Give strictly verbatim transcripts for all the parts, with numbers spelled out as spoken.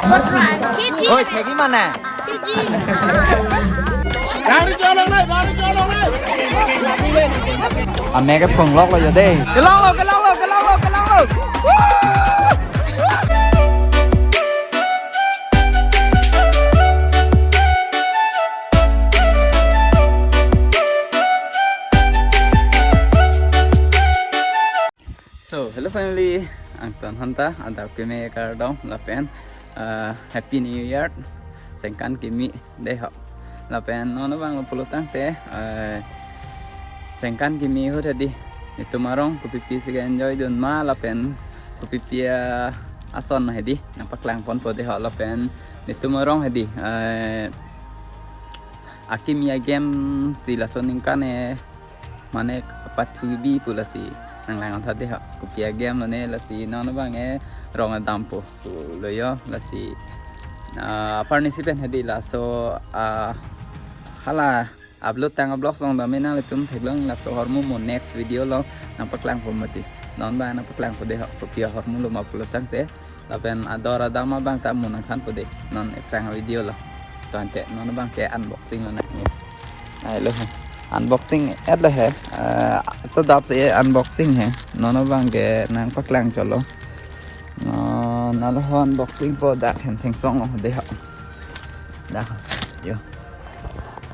Oi, thegi mane? Gari cholong nai, gari cholong nai. Ame ke phonglok lo yo dei. Kelong lo, kelong lo, kelong lo, kelong lo. So, hello family, angton hanta, adap keme kardom, lapen, uh, Happy New Year, sengkan kimi dei ho. Lapen non abang lo pulo tangte, uh, sengkan kimi ahut hedi, netum arong kopipi si enjoy dun ma, lapen kopipi, uh, ason hedi, nangpaklang ponpo dei ho, lapen netum arong hedi, uh, akimi agame si laso ningkan e, mane kapathubi pu lasi nanglang-an tha dei ho. Kopi agame mane lasi non abang e rong adampo pu lo yo lasi, ah, apar ni si pen hedi laso, ah, hala upload tang vlog song dame nanglitum theklong laso ahormu mo next video lo nangpaklang po mati. Non abang nangpaklang po dei ho kopi ahormu lo ma pulo tangte. Lapen ador adam abang ta mo nangthanpo dei non ephrang video lo. To ante non abang ke unboxing lo nang. Ai lo he. Unboxing et lo he. Eh, to dap se unboxing he. Non abang ke nangpaklang cholo. Non alo ho unboxing po dak hen thengsong lo dei ho. Dak ho. Yo.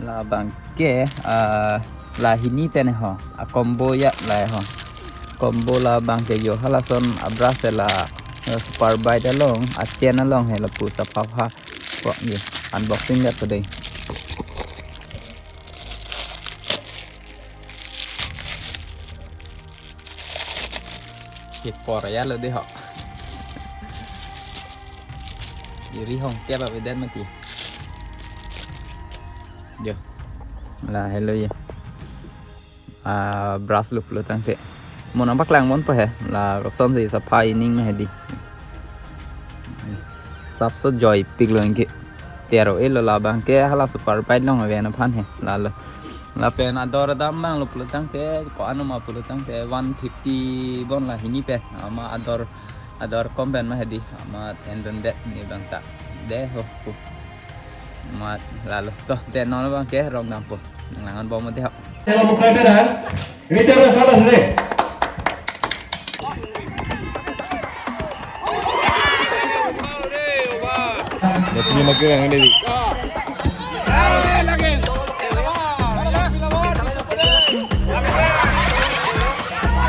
Labang ke, ah, la hini pen ho, a combo ya la ho. Combo labang ke yo halason a brush la, la Super Bite along, a chain along he lapu sapha pha. Ko ye unboxing ya today. Kepor ya lo dei ho. Iri hong kep abe den mati. Jo. La hello ye. Ah, brush lo pulo tangte. Mo nangpaklang ponpo he. La koson si sapha ining ma hedi. Sapso joypik lo anke. Tero e lo labang ke hala Super Bite along aven aphan he. La lo. Lapen ador adam abang lo pulo tangte, ko-an ma pulo tangte one fifty bon la hini pen. Ama ador, ador kom pen ma hedi. Ama endon det ni abang ta. Dei ho. Mat la lo. To, dei non abang ke rong dampo. Nanglang-an bom dei ho. Hello, bukai pen ha. Richard, pala sini. Betul lagi yang ini.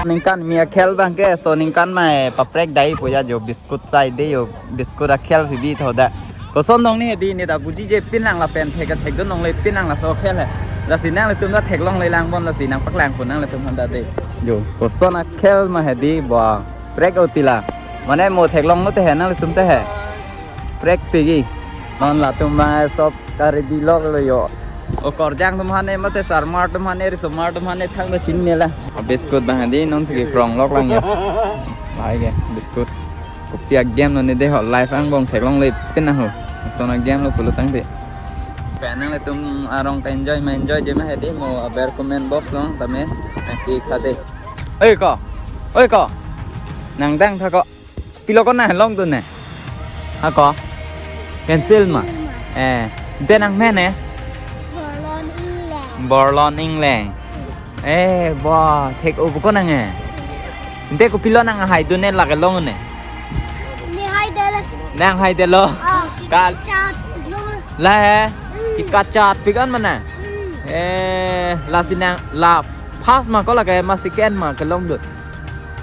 Ningkan mi akhel abang ke, so ningkan mai paprek dai puya jo biscuit sai dei yo, biscuit akhel si bi tho da. Koson dong ni hedi ne ta buji je pinang lapen thek thek dun nong le pinang laso akhel he. Lasi nanglitum ta theklongle lang bom lasi nangpaklang po nanglitum handa dei. Jo, koson akhel ma hedi ba prek utila. Mane mo theklong lo te he nanglitum te he. Prek pigi. Non latum ma sop ka ready lok lo yo. O korjang atum hane mate sarmar atum hane risomar atum hane thang ta chinine la. Biscuit abang hedi non si ke prong lok lang yo. Lai ke biscuit. Kopi agame lo ne dei ho life angbong theklongle pin na ho. Lason agame lo pulo tangte. Pen nanglitum arong ta enjoy ma enjoy je ma hedi mo aber comment box along tame nangpi kha dei. Oi ko. Oi ko. Nang dang tha ko. Pilo ko nang longdun ne. Ha ko. Pencil ma. Eh, de nang me ne. Borlon Ingleng. Borlon Ingleng. Eh, ba, thek-o ko nang e. Ante kopilo nang haidun ne lake long ne. Ne haidele. Nang haidelo. Ah, ka- chat lo. La he. Hmm. Ika chat pikan mana. Hmm. Eh, lasi nang la first ma ko lake ma second ma kelongdun.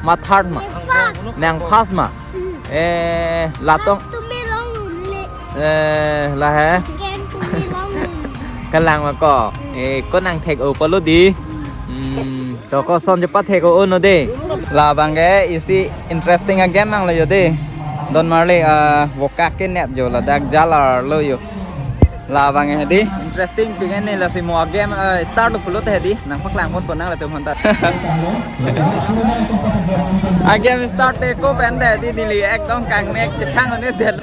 Ma third ma. Ne first. Nang first ma. Hmm. Eh, latong. Tumi longdun le. Eh, la he. Second tumi longdun. Kalang ma ko. Eh, ko nang thek-o palo dei. Hmm, to koson je pathek-o no dei. Labang ke isi interesting agame nang lo yo dei. Don Marley, ah, vokak ke net jo ladak jalar lo yo. Labang ke hedi interesting pik ne lasi mo agame, ah, start lo pulote hedi nangpaklang ponpo nanglitum hanta. Agame start te ko pen te hedi neli ekdom kangnek chethang ne del.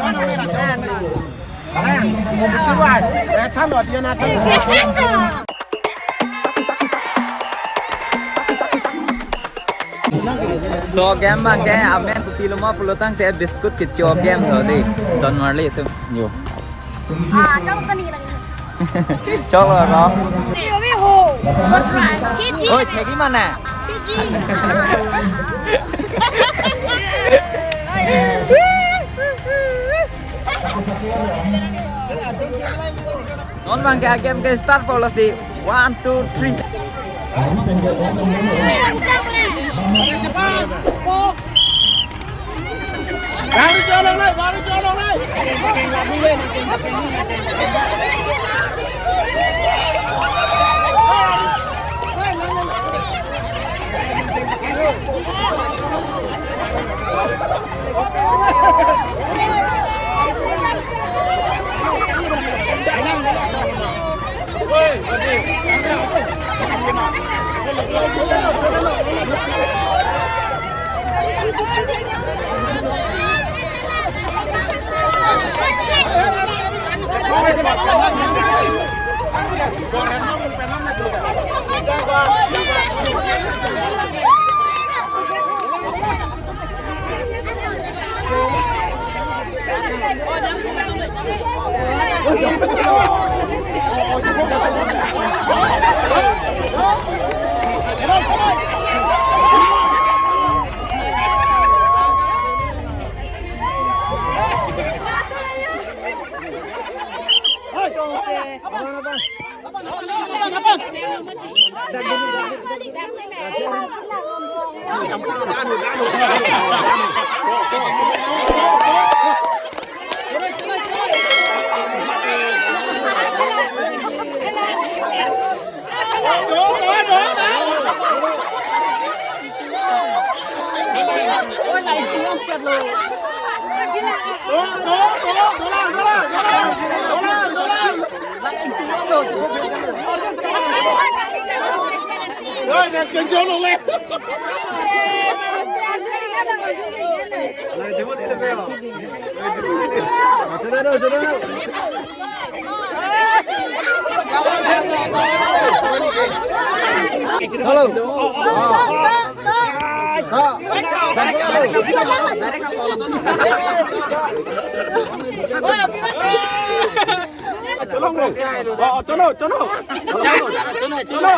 So game abang ke amen kopilo ma pulotangte biscuit kecho game do dei. Don Marley atum. Yo. Ah, chok tani lagi. Chok lo ko. Kiji ho. Oi, thegi mane? Kiji. Non abang ke game ke start po lasi. One, two, three. Baru jalan lagi, baru jalan lagi. Hello. Chalo, chalo. Oh, chalo, chalo. Chalo, chalo.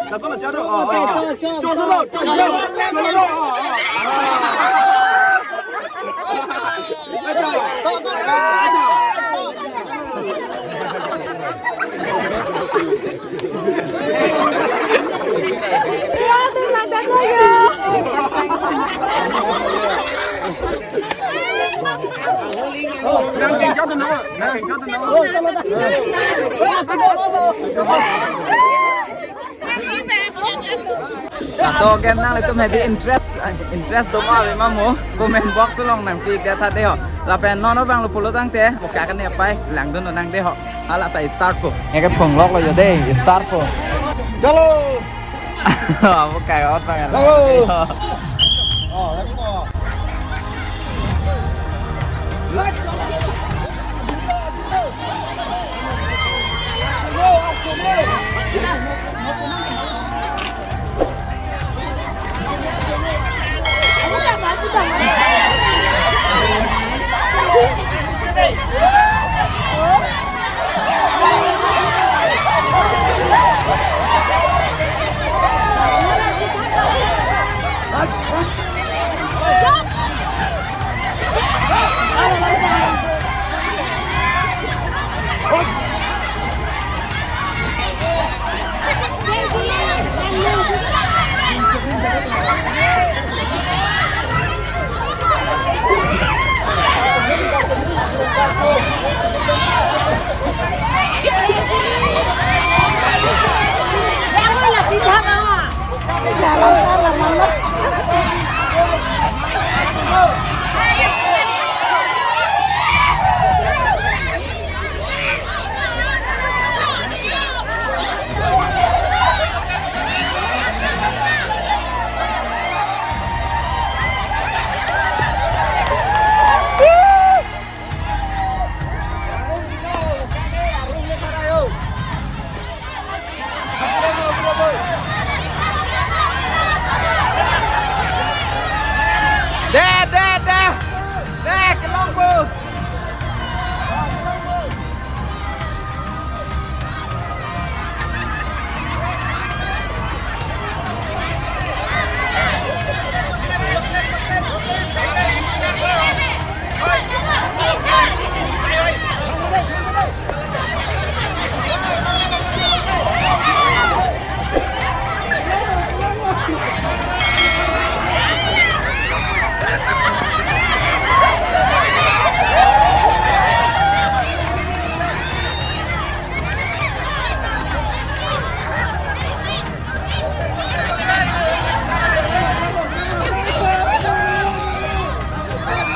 Chalo, chalo. Oh, oh. Chalo, chalo, chalo. Chalo, chalo. Oh, oh. Laso game nanglitum hedi interest, interest doma ave ma mo, comment box along nangpi-ik tha dei ho. Lapen non abang lo pulotangte, mo ka kane apai langdun nang dei ho. Hala ta start po. Eke phonglok lo jo dei, start po. Chalo. Abo kai ot bang. Chalo. Oh, let's go.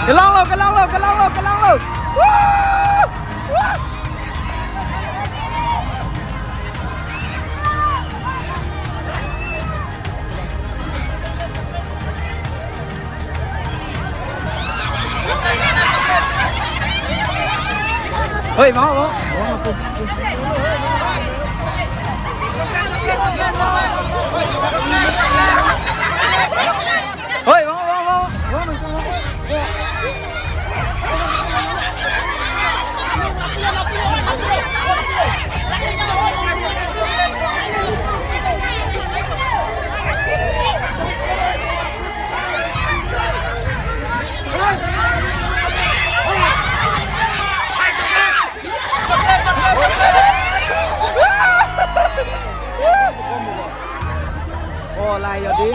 Kelong lo, kelong lo, kelong lo, kelong lo. Woo! Woo! Hoi, mau, mau. Hoi, mau, mau, mau. Oh, lai yo di.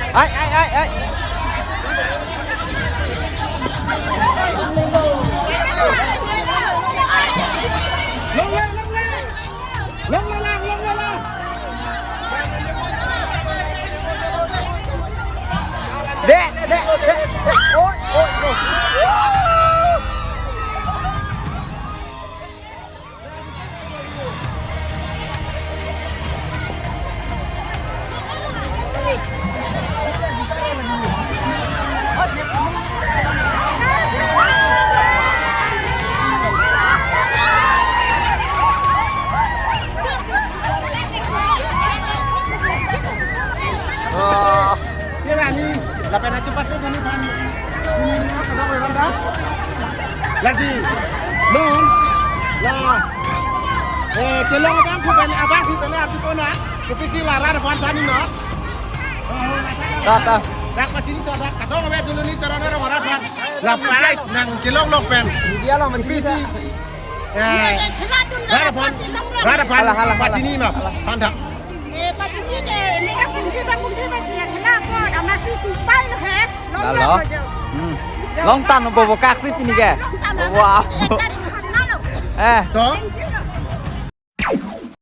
Ai, ai, ai, ai. Long le, long le. Long le lang, long le lang. Dek, dek, dek, dek. Oi, oi, oi. Oh. Iya, Bani. Lapen aci pasti kami kan. Ini, ini, apa, apa, apa, apa? Lagi. Nun. Lah. Eh, kelong abang ku pen, abang ku pen, aku kona. Kopi si laran aphan tani, no? Ta, ta. Dak pachini so dak. Kadokave dulu ni, corona orang rat aphan. La price nangkelong lok pen. Media lo, kopi si. Eh, rat aphan, rat aphan, hala, hala, hala. Pachini ma, panda. Eh, pachini ke, ini kan kunti ba, kunti ba, siya kena ko, ama si tupai lo he. Long, dah lo. Long lo jo. Hmm. Long tan lo, bobo kaksi tini ke. Long tan lo. Wow. Eh, tadi makan na lo. Eh. To?